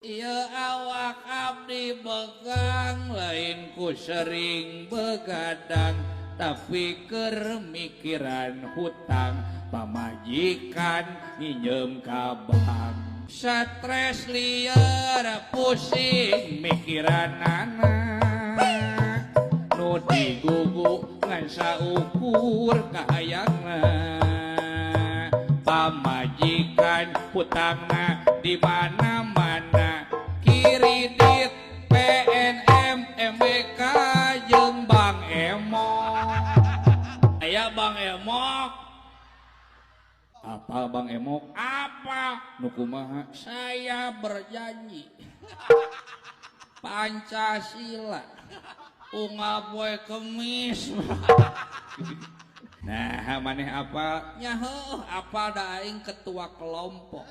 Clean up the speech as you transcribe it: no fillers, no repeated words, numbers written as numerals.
Ieu awak abdi begang lain ku sering begadang tapi keur mikiran hutang pamajikan nginjem ka bank. Stres lieur pusing mikiran anak nu digugu ngan saukur kahayangna. Pamajikan hutangna di mana-mana kiridit PNM MBK jeung Bank Emok. Aya Bank Emok. Apa Bang Emok? Apa? Nu kumaha? Saya berjanji Pancasila unggal poe Kemis. Nah, maneh apa? Nya heuh, apa da aing ketua kelompok.